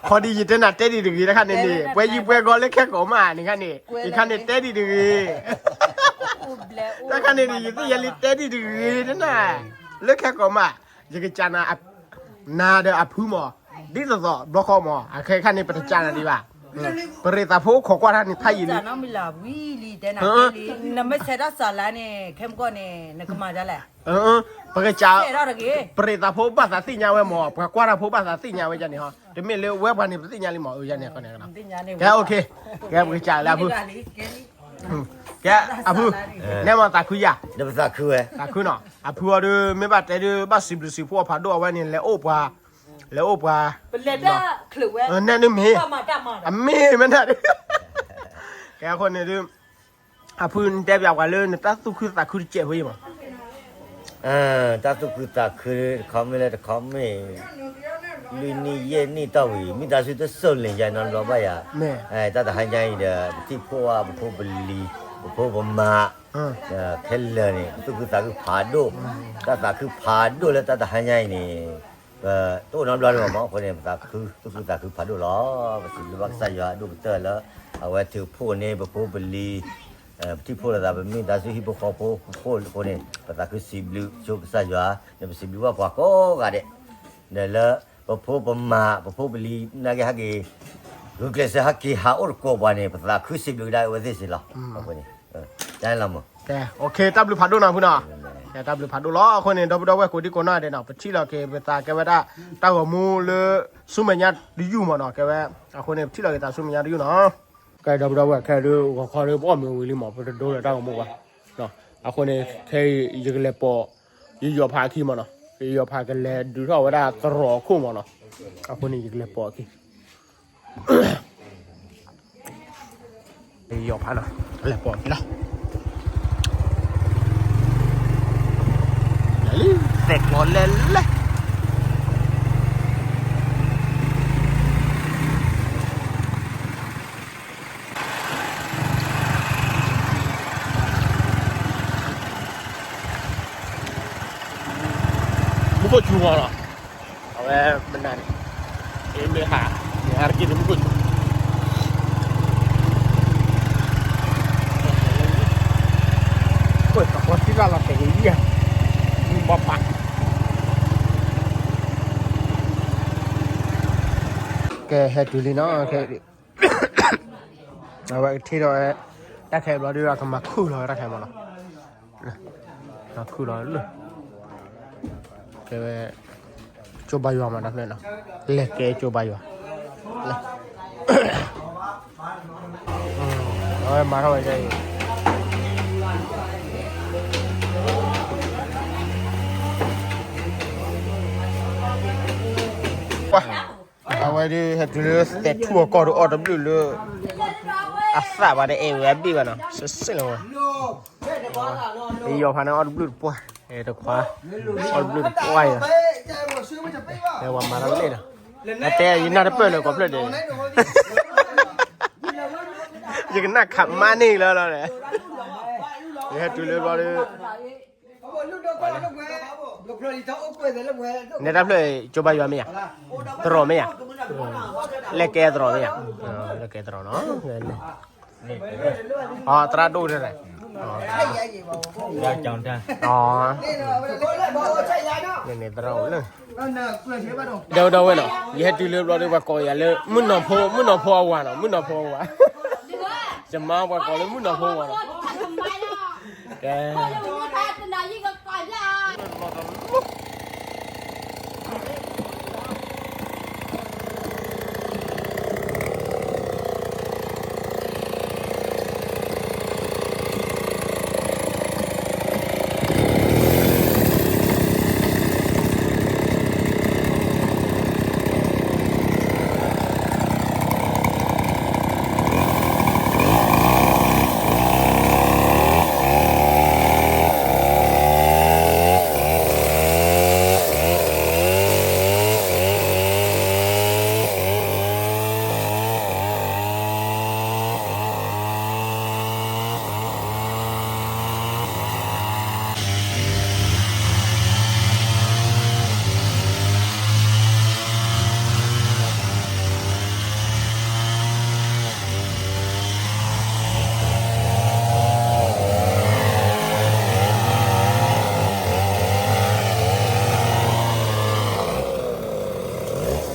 ခီဒ်ယတဲနၤတဲဒံးတဂ့ၤ တခါန့ၣ်န့ၣ် ပှဲၤယံၤပှဲၤဂီၤလၢခဲကိာ်မးန့ၣ်ခါန့ၣ်, ယခါန့ၣ်တဲဒံးတဂ့ၤ, တခါန့ၣ်န့ၣ် ယသ့ၣ်ညါလံတဲဒံးတဂ့ၤတနၤ, လၢခဲကိာ်မး, ယကစံးနၤ နၤဒီးအဖုမး, ဒ်သိးသိးဘျီဃီမး အခဲခါန့ၣ် ပတစံးနၤဒံးဘၣ်, ပရံးသးဖိအိၣ်ခိးကွၢ်တၢ်န့ၣ် ဖးယံာ်လံ, နမ့ၢ်ဆဲးတၢ်စးလါန့ၣ် ခဲမုၢ်ဂီၢ်န့ၣ် နကမၤဒ်လဲၣ်, ပကစံး, ပရံးသးဖိဘၣ်သးသ့ၣ်ညါဝဲမး ပှၤကွၢ်တၢ်ဖိဘၣ်သးသ့ၣ်ညါဝဲမး, တမ့ၢ်လၢဝဲပှၤန့ၣ် ပသ့ၣ်ညါလံမး, ယန့ၣ်, ကဲ, ကဲပကစံးလၢအဖု, ကဲအဖု, နဲမးသးခုယၤ, အဖုအီၤဒုး မ့ၢ်ဘၣ်တဲဒုး ဘၣ်စံးဘျုးစံးဖှိၣ်အဖးဒိၣ်အဝဲန့ၣ် လဲၤအိၣ်ပှၤ, လဲၤအိၣ်ပှၤ, နဲဒုးမ့ၢ်, အမ့ၢ်မ့ၢ်နၤဒုး, ကဲအဃိန့ၣ်ဒုး, အဖုနတဲပၠးပှၤလၢနတၢ်သူၣ်ခုသးခုတစဲးဖိအံၤမး, တၢ်သူၣ်ခုသးခုတခီမ့ၢ်လၢတခီမ့ၢ်, လွံၢ်နံၣ်ယဲၢ်နံၣ်တီၢ်ဝံၤ မ့ၢ်တၢ်စုတစိၢ်လၢယနီတဘျီဘၣ်ယၤ, တၢ်တဟါညါအံၤဒီး ပထံၣ်ဖှိၣ်ဘၣ် ပဖိပလံၤ, ပဖိပမါ, ခဲလၢာ်န့ၣ် ပသူၣ်ခုသးခုဖးဒိၣ်, တၢ်သးခုဖးဒိၣ်လၢတၢ်တဟါညါအံၤန့ၣ်, ပတအိၣ်နီတဘျီလၢၤဘၣ်မး အဃိန့ၣ် ပသးခု သူၣ်ခုသးခုဖးဒိၣ်လီၤ, ပစံးဘျုးဘၣ်ကစၢ်ယွၤအဒိၣ်ကတၢၢ်လၢ အဝဲထုးဖှိၣ်န့ၢ် ပဖိပလံၤ, ပထံၣ်ဖှိၣ်လိာ်သး ပမိသားစုဟံၣ်ဖိဃီဖိ ဖိအဃိန့ၣ် ပသးခုစံးဘျုးဆိကစၢ်ယွၤ, ဒီးပစံးဘျုးဘၣ်ပှၤကိးဂၤဒဲး, ဒီးလၢပဖိပမါ ပဖိပလံၤ နာ်က့ဟဲက့ၤ ဂုာ်ကျဲးစၢးဟဲက့ၤဟးအိၣ်သကိးပှၤန့ၣ် ပသးခုစံးဘျုးကဒါအဝဲသ့ၣ်စ့ၢ်လီၤ, အဃိန့ၣ်, တၢ်လီၤမး, တၢ်ဘျုးဖးဒိၣ်နီၤဖုနီၤ, တၢ်ဘျုးဖးဒိၣ်လီၤ, အဃိန့ၣ် ဒီပုၢ်ဒီဝဲၢ်ကိးဒံကိးနီၢ်ဒဲးနီၤ ပထံၣ်လီၤက့ၤပသးကဲဝဲဒၣ် တၢ်ဂီၤမူလၢ ဆူမဲာ်ညါတယုၢ်မးနီၤ, ကဲဝဲ, အဃိန့ၣ် ပထံၣ်လီၤက့ၤသးဆူမဲာ်ညါတယုၢ်နီၤ, ကဲဒီပုၢ်ဒီဝဲၢ်ခဲဒုး ဂီၤခီဒုး ပအီၣ်မ့ၤဝံၤလံမး ပတဒိလၢတၢ်ဂီၤမူဘၣ်, အဃိန့ၣ် ခဲအံၤ ယကလဲၤပိာ် ယယီၤဖးအခံမးနီၤ, ယယီၤဖးကလဲၤဒုးထီၣ်ဝဲဒၣ်သရိာ်အခိၣ်မးနီၤ, အဃိန့ၣ် ယကလဲၤပိာ်အခံ ယီၤဖးနီၤ, လဲၤပိာ်အခံလီၤ, လဲၤလံ, သဲးကျီလဲၤလဲၤ မူခိၣ်စူၤမးနီၤ, အဝဲမနုၤန့ၣ်, အ့မ့ၢ်ဟး, မ့ၢ်ဟးတက့ၢ်န့ၣ်မူခိၣ်စူၤ, ကွဲးသးကွၢ်ထံၣ်လၢလီၤတဲာ်က့ၤယၤ, မူဘၣ်ပာ်, ကဲဟဲတုၤလံနီၤ, အဝဲကထံၣ်ဒီး တၢ်ခဲဘျီဒုး အကမၤခုၣ်လီၤဝဲတၢ်ခဲမးနီၤ, မၤခုၣ်လီၤလၢ ကဲဝဲ ကၠိဘါယွၤမးတၢ်ဖျၢၣ်နီၤ, လဲၤကဲကၠိဘါယွၤ, အဝဲမၤထီၣ်ဝဲအံၤ ပှၤ အဝဲဒုး ဟဲတုၤလၢသဲးထူၣ်အကီၢ်ဒုး အီၣ်တဘျုးလၢ အသၣ်ဘၣ်တအဲၣ်ဝဲအဘ့ၣ်ဘၣ်နီၤ စ့ၢ်စ့ၢ်လီၤဝဲ, ယီၤဖးန့ၣ်အီၣ်တဘျုးတပှၢ်, တခွါ, အီၣ်တဘျုးတပှၢ်အံၤ, ဝဲမၤတၢ်လဲၣ်နီၤ အတဲယနၢ်တပၢၢ်လၢၤကိးဖျၢၣ်ဒဲး, ယကနၣ်ခးမါန့ၢ်လၢလီၤ, ယဟဲတုၤလၢဘျီဒီး နဲဒၣ်ဖျၢၣ်ကၠိဘါယွၤမ့ၢ်ဧါ, တရီးမ့ၢ်ဧါ, လဲၣ်ကဲတရီးမ့ၢ်ဧါ, လဲၣ်ကဲတရီးနီၤ, အသရၣ်ဒိၣ်တဲ, န့ၣ်သရၣ်အိၣ်လၢ ဒီးဒီးဝဲနီၤ, ယဟဲတုၤလၢဘျီဒီး ပှၤကိးယၤလၢ မုၢ်နီၢ်ဖိ, မုၢ်နီၢ်ဖိအဝၤနီၤ, မုၢ်နီၢ်ဖိအဝၤ, ယမါပှၤကိးလၢမုၢ်နီၢ်ဖိအဝၤနီၤ, ကဲ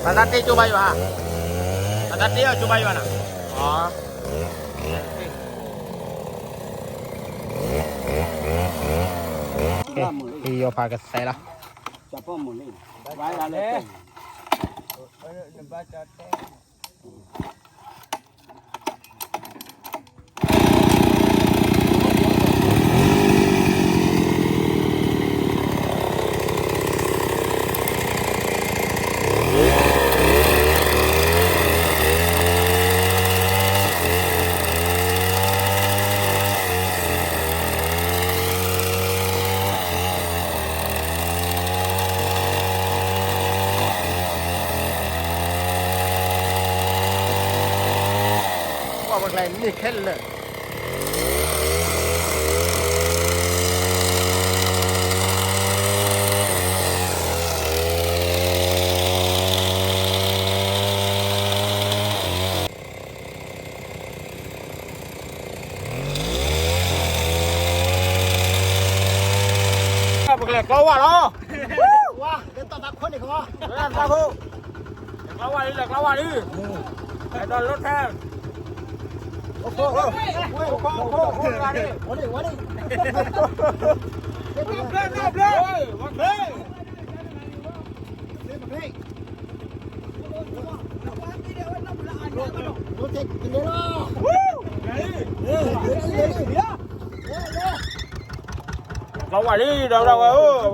ပသးတ့ကၠိဘါယွၤ, ပသးတ့အီၤကၠိဘါယွၤနီၤ, အံၤယီၤဖးကသဲးလီၤ. ကွၢ်ပကျဲန့ၣ်ခဲလၢာ် ပကလဲၤကျီဝၢ်လီၤ. ဝါ လၢတၢ်သးခိၣ်န့ၣ်ခီ လၢတၢ်သးခိၣ် လဲၤကျီဝၢ်လံ လဲၤကျီဝၢ်လံ အဲၣ်ဒိးလၢထဲ အိၣ်ခိၣ် အိၣ်ခိၣ် အိၣ်ခိၣ် အိၣ်ခိၣ် ဝါလံ ဝါလံ ဝါလံ ဝါလံ ကျီဝၢ်လံ ဒီးဝဲ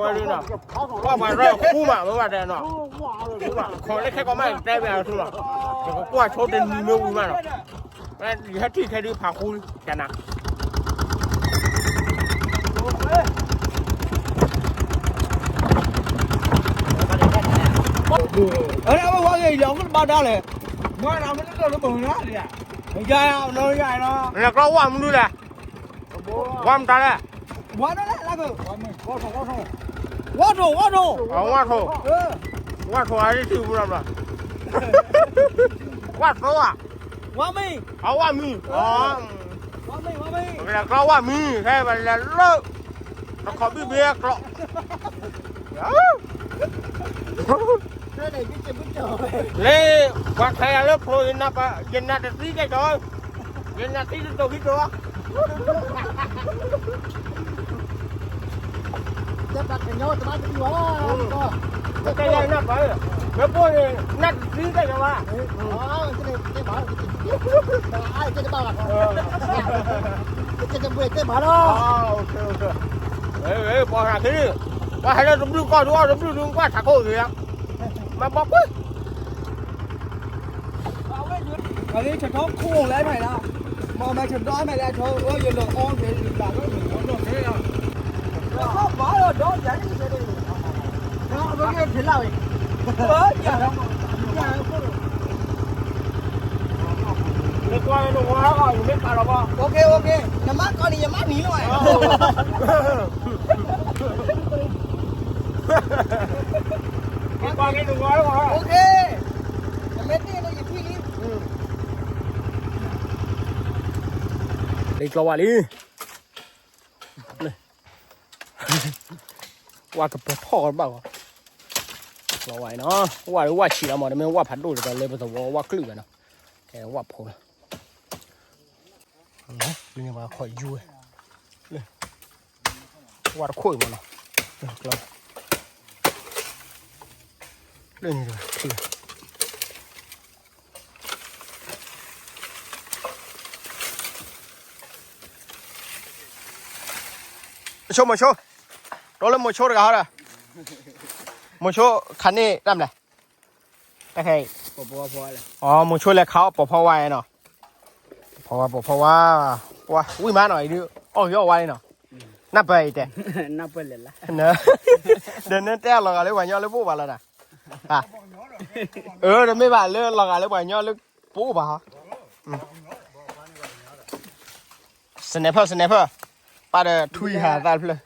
ဝဲလံနီၤ ကွၢ်ပှၤရၢၢ်ခူမး ဝဲဘၣ်တဲနီၤ ခိးလၢခဲကိးမး တဲဝဲအထူလီၤ ကွၢ်ဆိတနံၤမ့ၢ်ဝံၤမးနီၤ ယဟဲထံၣ်ခဲဒုးဖးဃူ ကနၤ အဝဲဝါဂ့ၤ ယၤကဘၣ်ဒါလဲၣ် မွဲဒီးမ့ၢ်တလၢလၢပှၤနၤလံ ယၤနီၤ ယၤနီၤ လဲၤကျီဝၢ်မနုၤလဲၣ် ဝၢ်မတၤလဲၣ် ဝၢ်ဒိၣ် ဝၢ်ဒိၣ် ဝၢ်ဒိၣ် ဝၢ်ဒိၣ် ဝၢ်ဒိၣ်အါတထံၣ်ပူၤလီၤဘျီ ဝၢ်သိဧါ ဝၢ်မံ အဝၢ်မံ ဝၢ်မံ ဝၢ်မံ လဲၤကျီဝၢ်မံ ဟဲလဲၤလၢ တခီဘံၣ်ဘ့ၣ်ကျီ လၢ ပှၤခးယၤလၢဖိ ယနၢ်တသံကဲၣ်ကီး ယနၢ်သံတတိာ်ခံတိာ် တဲပှၤကညီတဘၣ်တမံၤဝဲ တဲယၤနၢ်ပၢၢ် မ့ၢ်ပိၢ်န့ၣ် နၢ်တသံကဲၣ်ကီးဘၣ် တဲဘၣ် တဲဘၣ်လီၤ ပှၤဟဲလၢတဘျုးကီၢ်ဒုးအီၣ်တဘျုးဒုးကွၢ်ထးခိၣ်ဂ့ၤ မၤဘီကွံာ် အဝဲဆၢထီၣ်ခိၣ်လဲၣ်ဖဲလီၤ မ့ၢ်မၤဆၢဒီမဲာ်လဲၣ်ထီၣ် အၢ ယလီၤအီၣ်က့ၤလၢဘၣ်လီၤ ဘၣ်လီၤဒီးယၤန့ၣ် အဝဲက့ၤဖဲလၢဝဲ အၢ ယၤလီၤ နကွၢ်နဝါအီၤ ယမ့ၢ်ပာ်လီၤဘၣ် OK OK နမါကီနံၤ ယမါနံၤလီၤ နကွၢ်နဝါအီၤ OK နမ့ၢ်တ့ၢ်န့ၣ် ယထံၣ်လံ လၢကျီဝါလံ ဝါကပထီၣ်ဘၣ်ဂီၤ ကျီဝါအံၤနီၤ ဝါဝါဆံးလီၤမး တမ့ၢ်ဝါဖးဒိၣ်တဂၤလၢပသဝီဝါကလုာ်ဘၣ်နီၤ ကဲဝါဖိလီၤ လၢန့ၣ်ပှၤခိးယူဝဲ လၢ ဝါတခိၣ်အံၤမးနီၤ လၢန့ၣ် ဆိမိၤဆိ တိလၢမိၤဆိတဂၤဟီဒီး မိၤဆိခးန့ၢ်တၢ်မလဲၣ် တၢ်ခဲအံၤ မိၤဆိလဲၤခးအီၣ်ပိာ်ဖီဝါနီၤ ပိာ်ဖီဝါ ပိာ်ဖီဝါ ပှၤဝံၣ်မးနီၤ အံၤဒုး အီၣ်ဂ့ၤအီၣ်ဝါလံနီၤ နၢ်ပၢၢ်အံၤတဲ ဒီးနတဲအလီၤဂာ်လၢပှၤကညီလၢပအိၣ်ဘၣ်လီၤနၤ အၢ တမ့ၢ်ဘၣ်လၢလီၤဂာ်လၢပှၤကညီလၢပအိၣ်ဘၣ်ဟီ sniper sniper ပၢ်ဒီးထွံၣ်ဟးသၣ်တဖျၢၣ်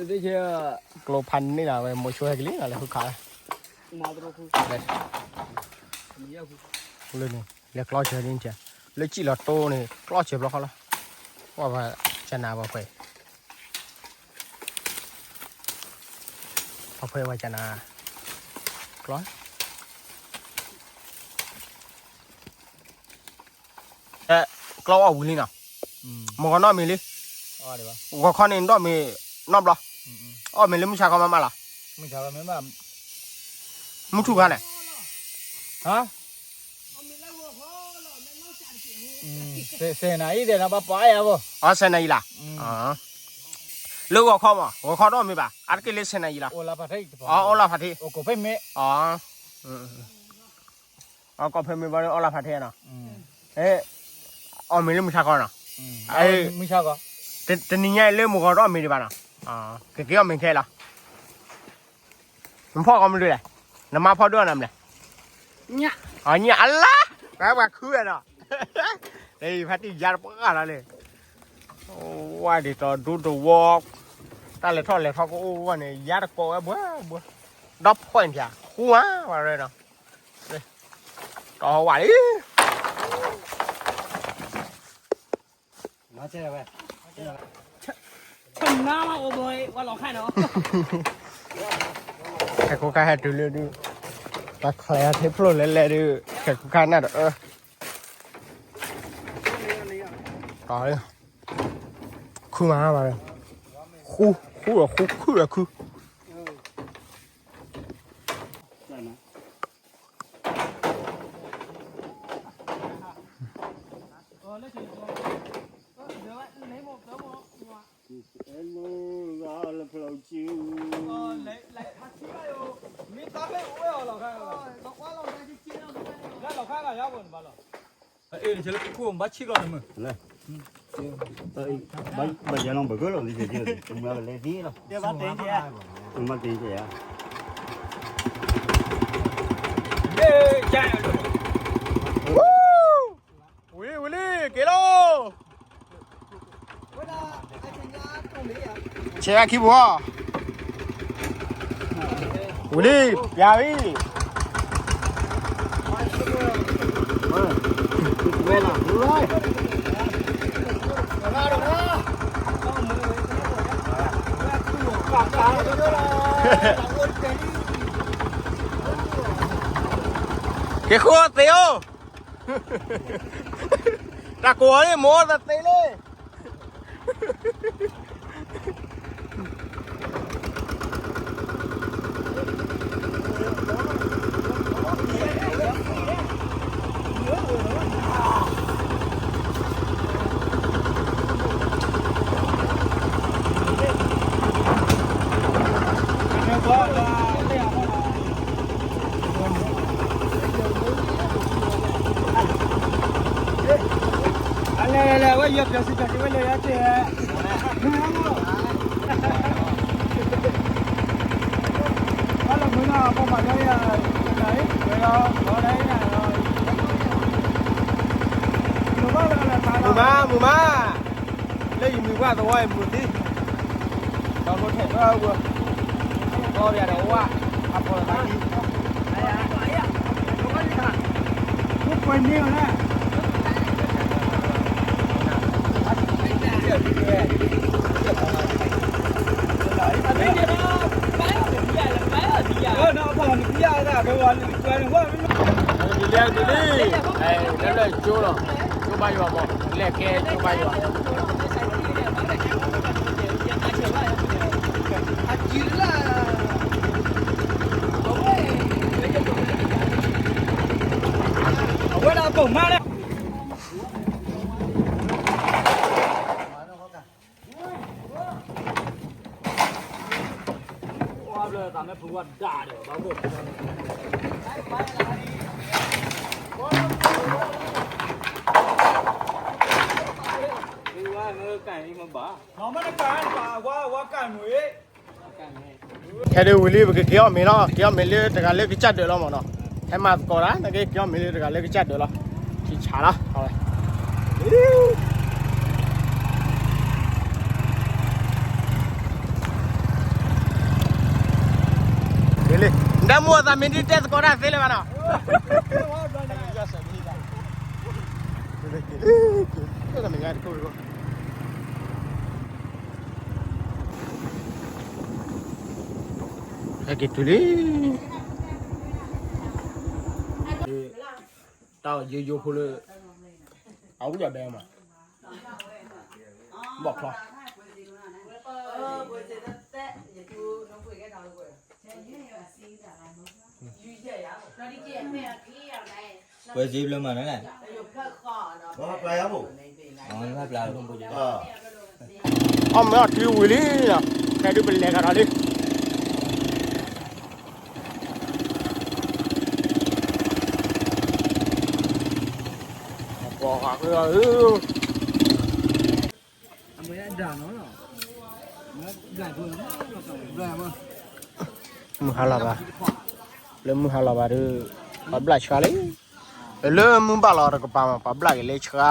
ကျိဖးန့ၢ်လီၤဝဲ မိၤဆိဟဲကလံလီၤ လဲၤဃုခး လၢန့ၣ် လဲၤကျီစၢၤဒ်န့ၣ် လၢစံၣ်လီၤတိၢ်န့ၣ် ကျီစၢၤဘျီဃီလီၤ ပှၤဘၣ်ကနၤဘၣ်ဖဲ ပှၤဖဲပှၤကနၤ ကျီ ကျီအီၣ်ဝံၤလံနီၤ မုၢ်ဂီၤနီၣ်မံၤလံ ဂီၤခီန့ၣ်ဒီးမ့ၢ်နီတဘျီ အီၣ်မ့ၤလၢမုၢ်ဆါခီမးမးလီၤ မုၢ်ထူၣ်ခါန့ၣ် ဆယ်နာရီဒီး ဘၣ်ပှၤအါယၤဘၣ် အီ ဆယ်နာရီလီၤ လၢဂီၤခီမး ဂီၤခီဒီးမ့ၢ်ဘၣ် အါတက့ၢ်လၢ ဆယ်နာရီလီၤ အီ အီလၢဖးထံ အီ အီ ကီၢ်ဖဲမ့ၢ်ဘၣ်လၢအီလၢဖးထံနီၤ အီၣ်မ့ၤလၢမုၢ်ဆါခီနီၤ တနံၤညါအံၤလၢမုၢ်ဂီၤဒီးအီၣ်မ့ၤဒံးဘၣ်နီၤ ကက့ၤအီၣ်မ့ၤခဲလီၤ နဖီၣ်ကီမနုၤလဲၣ် နမါဖီၣ်ဒိၣ်နၤမလဲၣ် အညၣ်အလါ ပှၤခုဝဲနီၤ ဖါတံၢ်ယါတပှၢ်လီၤလံ ဝါဒ်သိးဒူတဝီ တၢ်လဲၤထီၣ်လဲၤထီကအိၣ်ဝဲန့ၣ် ယါတကိးဝဲဘှၢဘှၢ ဒီဖီၣ်အံၤဖျါ ဃူမးဝဲနီၤ တီဝဲလံ ဆနါမးအိၣ်ဘိဝဲလီၤခါနီၤ ခဲခိခါဟဲတုၤလၢဒုး ပှၤချဲးအထံဖျိလဲၤလဲၤဒုး ခဲခိခါနၢ်တအၢ တီ ခုမးဘၣ် ဃူ ဃူဒီးဃူ ခုဒီးခု ဘၣ်ယဲလီၤဘၢကၢလီၤ ဘၣ်တဲက့ၤ ဝံၤလံ ဝံၤလံ က့ၤလီၤ ဆဲးဝဲခံပူၤ ဝံၤလံ ပျးဝံၤ က့ၤဃိသ့အိၣ် တၢ်ကိးအီၤန့ၣ် မိၢ်တသ့လံ အလဲၤလဲၤလဲၤ ဝဲယီၤပျီၤစံပျီၤစံဝဲလဲၤယါတ့ၢ် မ့ၢ်ဟါလီၤ ဘၣ်လီၤမုၢ်နီၤ ပှၤမၤလီၤယၤ မုာ်မး မုာ်မး, လၢယမုာ်ပှၢ်သဝီအံၤမုာ်သံ, ဒီးလိၣ်ထဲးဝဲအဂီၢ်, ဒီးပယၤဒီးဝါ, အဖီၣ်လီၤသးခံ, ဒ်လဲၣ်ဒ်လဲၣ်, လၢလၢကၠိလီၤ, ကၠိဘါယွၤမး, လဲၤကဲကၠိဘါယွၤ, အဝဲဒၣ်ပိာ်မါလၢ ထဲဒုးဝံၤလံ ပကက့ၤအီၣ်မ့ၤလီၤ, က့ၤအီၣ်မ့ၤလၢတဂၤလၢကစၢ်ဒၢးလီၤမးနီၤ, ဟဲမၤသကိးတၢ် နက့ၤက့ၤအီၣ်မ့ၤလၢတဂၤလၢကစၢ်ဒၢးလီၤ, ထံဆးလီၤ, အဝဲ လံ, နမူအသးမ့ၢ်ဒ်တဲသကိးတၢ်သ့လၢၤဘၣ်နီၤ, ဟဲက့ၤတုၤလံ, တၢ်ယိယိဖိလၢ အဝံၣ်ဒီးဒဲမး, ဘီၣ်ချီ ပွဲစ့ဘျၢမးန့ၣ်လဲၣ်, ပျၢ်ယၤဘိၣ်, ပျၢ်, အီၣ်မ့ၤအီၣ်ထံဝံၤလံ, ခဲဒုးပလဲၤကဒီးလံ, ပှၤဃးဃုအီၤဧၢ မုၢ်ဟါလီၤဘၣ်, လၢမုၢ်ဟါလီၤဘၣ်ဒီး ပှၤဘျၣ်ဆှါလံ, လၢမုၢ်ဘၣ်လီၤတကပၤမး ပှၤဘျၣ်က့ၤလၢဆှါ,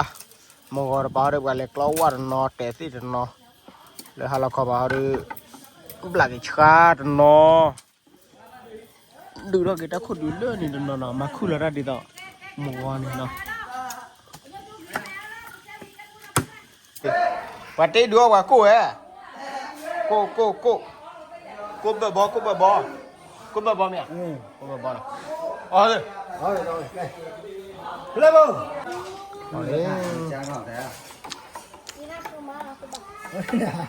မုၢ်ဂီၤတပၤဟီဒီး ပှၤလဲၤကျီဝၣ်တနီၤ တဲာ်သ့ၣ်တနီၤ, လၢဟါလီၤခီပၤဟီဒီး ဘျၣ်က့ၤဆှါတနီၤ, ဒုးထီၣ်က့ၤတၢ်ခိၣ်ဒုးလၢန့ၣ်တနီၤနီၤ မၤခူၣ်လီၤတၢ်ဒ်သိး မုၢ်ဂီၤန့ၣ်နီၤ ပှၤတ့ဒုးအီၣ်ပှၤကိၣ်ဝဲ, ကိၣ်ကိၣ်ကိၣ်, ကိၣ်ဘၢၣ်ဘီ ကိၣ်ဘၢၣ်ဘီ, ကိၣ်ဘၢၣ်ဘီမ့ၢ်ဧါ, ကိၣ်ဘၢၣ်ဘီနီၤ, အီၣ်, ဖျဲၣ်ဘိ, အီၣ်လံ,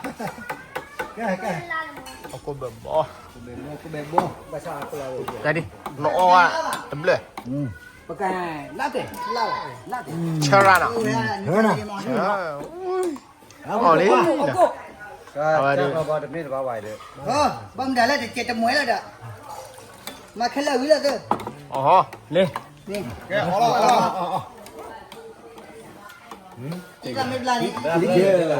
အကိၣ်ဘၢၣ်ဘီ, တၢ်ဒ်, နအီၣ်ဝဲ, တဘျၢၣ် ပကလၢ်, ဆၢရၣ်နီၤ, ဆၢရၣ်, အီၣ်လံ, အဝဲဒၣ်, ဘၣ်မတၤလၢတကဲတမွဲလၢဒီး, မၤခဲလၢာ်ဝံၤလၢသၢ, အီၣ်, လံ, ကဲ, အီၣ်လီၤ, အီၣ်လီ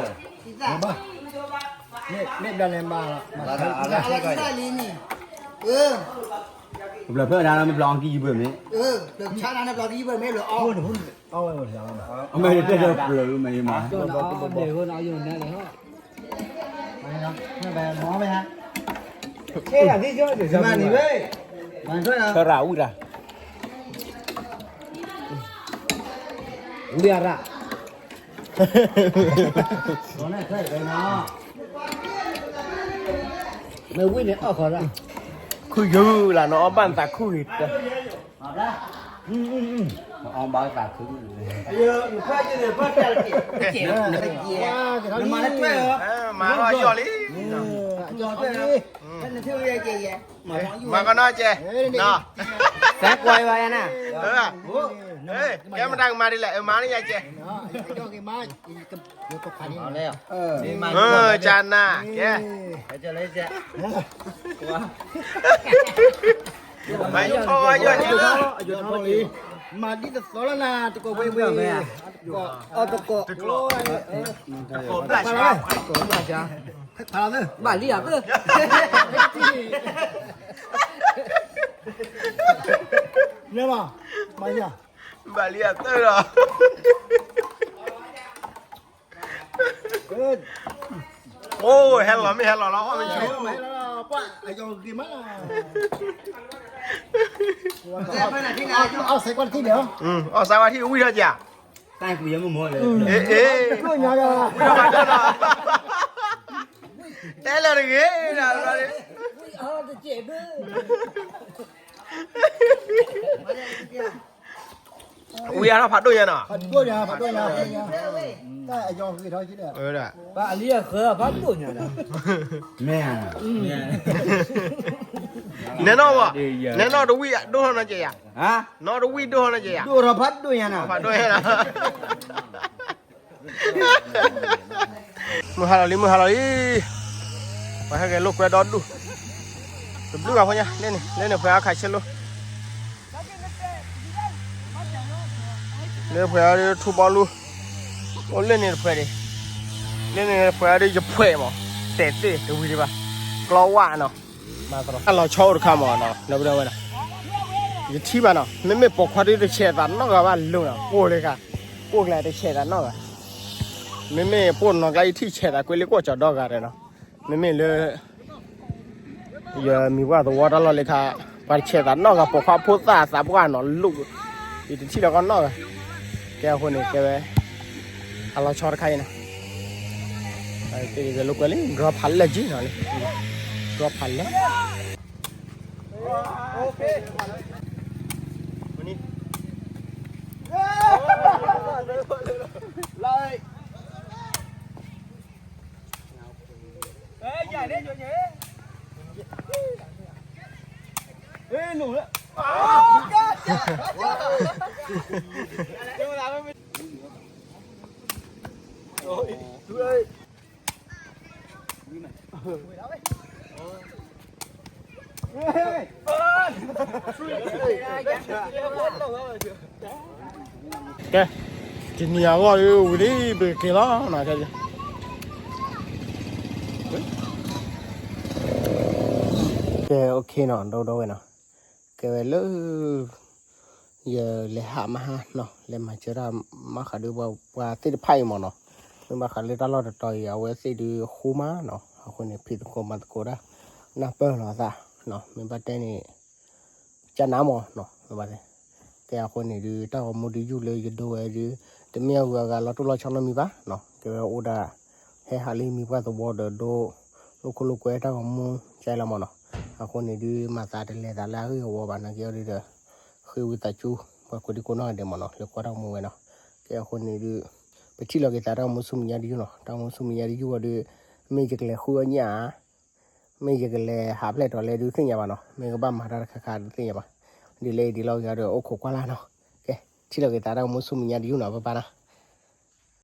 ၤ, အီၣ်လီၤ, အီၣ်လီၤ, အီၣ်လီၤ, အီၣ်လီၤ, အီၣ်လီၤ, မ့ၢ်ဘျီန့ၣ်မၤလီၤ, မၤလီၤ, မ့ၢ်ဘျီဖဲဒၣ်လီၤ မ့ၢ်ဘျီအီကံယဘၢၣ်မ့ၢ်, အမဲာ်တတဲဒီးပျၢၤမ့ၢ်မၤ, ဆၢရၣ်ဝံၤတၢ်, ဝံၤအရၣ် မ့ၢ်ဝံၣ်န့ၣ်အီၣ်ဃီလၢ, ခုၣ်ယုၢ်လၢနအီၣ်ဘၣ်နသးခုၣ်ဂ့ၤတၢ်, အီၣ်ဘၣ်သးခုၣ်, မၤလၢယီၢ်လံ, မၤကနီၢ်ကဲ, သးကွၢ်ဘၣ်ယၤနၤ, ကဲမတၤကမၤဒ်လဲၣ် အမၤန့ၢ်ယၤကဲ ကနၤ, ကဲ, မၤယိၣ်ထီၣ်ဝဲယီၢ်က့ၤ, မၤဒ်တသီလီၤနၤ တကိးဝဲဝဲ, အတကိး, ဘၣ်လံဧါသၢ, မ့ၢ်ဘၣ်, မၤယၤ, ဘၣ်လံအသၢလီၤ, အိၣ်ဟဲလီၤမ့ၢ်ဟဲလီၤလီၤ အီၣ်မ့ၢ်ဆူ, အီၣ်စဲးကွၢ်ထံၣ်န့ၣ်, အီၣ်စဲးကွၢ်ထံၣ်ဝံၣ်ထီၣ်က့ၤ, တၢ်ကူယမ့ၢ်မီၢ်လၢ, ဝံၣ်ထီၣ်ဖးဒိၣ်လီၤ, တဲလၢတဂ့ၤ, ဝံၣ်အါထီၣ်ဖးဒိၣ်ညါနီၤ, ဖးဒိၣ်ညါ, ဖးဒိၣ်ညါ, တၢ်အယီၤဂ့ၤထီၣ်က့ၤဒီး, နဲနီၣ်ဘၣ်, နဲနီၣ်တဝံၣ်ဒိၣ်ထီၣ်နီၢ်ကဲယၤ, နီၣ်တဝံၣ်ဒိၣ်ထီၣ်နီၢ်ကဲယၤ, ဒိၣ်ထီၣ်ဖးဒိၣ်ညါနီၤ, ဖးဒိၣ်ညါနီၤ မုၢ်ဟါလီၤလံ မုၢ်ဟါလီၤလံ, ပှၤဟဲက့ၤလိာ်ကွဲဒီဒူၣ်, တဘျုးဂၤဖိညါ လၢန့ၣ် လၢန့ၣ်ပှၤအါခးဆ့လိ, လၢပှၤအါဒ်ထူဘီလူ, အိၣ်လၢန့ၣ်တဖှဲးဒံး, လၢန့ၣ်တဖှဲးအါဒ်ယဖှဲးမး, တဲာ်သ့ၣ်တဝံၤဒံးဘၣ်, ကျီဝၣ်နီၤ, အလီၤဆီအိၣ်တခါမးနီၤ ဒီပုၢ်ဒီဝဲၢ်နီၤ, ယထံၣ်ဘၣ်နီၤ မ့မ့ၢ်ပိာ်ခွါဒ်တဆဲးသးနီတဂၤဘၣ်လိၤနီၤ ပိာ်လၢခါ, ပိာ်ကျဲတဆဲးသးနီတဂၤ, မ့မ့ၢ်ပိာ်နီၢ်ကျါယထံၣ်ဆဲးသးကွ့လၢကွီၢ်ကၠီၤဒီဂၤဒီးနီၤ, မ့မ့ၢ်လၢ ယမံၤပှၢ်သဝီတၢ်လီၢ်လၢခါ, ပှၤတဆဲးသးနီၢ်ဂၤ ပိာ်ခွါဖိသၣ်သးပှၢ်နီၤလိၣ်, ယတထံၣ်လၢၤကီးနီၢ်ဂၤ, ကဲအဃိန့ၣ် ကဲဝဲ အလီၤဆီတခါအံၤနီၤ, ကဲလိာ်ကွဲလံ ဒီဖးလဲၢ်ကံနီၤလံ, ဒီဖးလဲၢ် ကဲ, တနံၤအဂီၢ်ဒီးဝံၤလံ ပကက့ၤလီၤနီၤ, ကဲ, ကဲ, OKနီၤ ဒီပုၢ်ဒီဝဲၢ်နီၤ, ကဲဝဲလၢ ယလဲၤဟးမဟါနီၤ လဲၤမၤစၢၤတၢ်မၤဃးဒီးပှၤသ့ၣ်တဖၣ်အံၤမးနီၤ, မ့ၢ်ဘၣ်ဃးလၢတၢ်လီၢ်တတီၤအံၤ အဝဲသ့ၣ်ဒုးဃိမးနီၤ, အဃိန့ၣ် ဖံးသကိးမၤသကိးတၢ် နၢ်ပၢၢ်လိာ်အသး, မ့ၢ်ဘၣ်တဲန့ၣ် ကနၣ်မးနီၤ, မ့ၢ်ဘၣ်တဲ, ကဲအဃိန့ၣ်ဒုး တၢ်ဂီၤမူဒုးယူၢ်လၢယဒိဝဲဒုး တမ့ၢ်အဂုၤအဂၤလီၤတိၢ်လီၤဆီနီတမံၤဘၣ်နီၤ, ကဲဝဲအိၣ်ဒၣ် ဟဲဟးလၢမံၤပှၢ်သဝီဒီးဒိ လိာ်ခိၣ်လိာ်ကွဲတၢ်ဂီၤမူကဲလီၤမးနီၤ, အဃိန့ၣ်ဒုး မၤသးတလဲၤသးလၢအဂ့ၢ်အဝီဘၣ် နာ်က့အီၤဒုးဒီး ဃ့ဝံသးစူၤ ပှၤကိးဒံကိးနီၢ်ဂၤဒဲးမးနီၤ လၢကွၢ်တၢ်ဂီၤမူဝဲနီၤ, ကဲအဃိန့ၣ်ဒုး ပထံၣ်လိာ်က့ၤသးတၢ်ဂီၤမူဆူမဲာ်ညါတယုၢ်နီၤ, တၢ်ဂီၤမူဆူမဲာ်ညါတယုၢ်အီၤဒုး မ့ၢ်ယကလဲၤဃုအီၣ်ညၣ်ဧါ မ့ၢ်ယကလဲၤဟးဖျဲၣ်တီၤလဲၣ်ဒုးသ့ၣ်ညါဘၣ်နီၤ, မ့ၢ်ကဘၣ်မၤတၢ်တခါခါဒုးသ့ၣ်ညါဘၣ်, ဒ်လဲၣ်အံၤဒ်လဲၣ်ဂ့ၤဒီးအိၣ်ခိးကွၢ်လၢ်နီၤ, ကဲ, ထံၣ်လိာ်က့ၤသးတၢ်ဂီၤမူဆူမဲာ်ညါတယုၢ်နီၤ ပၢ်ပၢ်နီၤ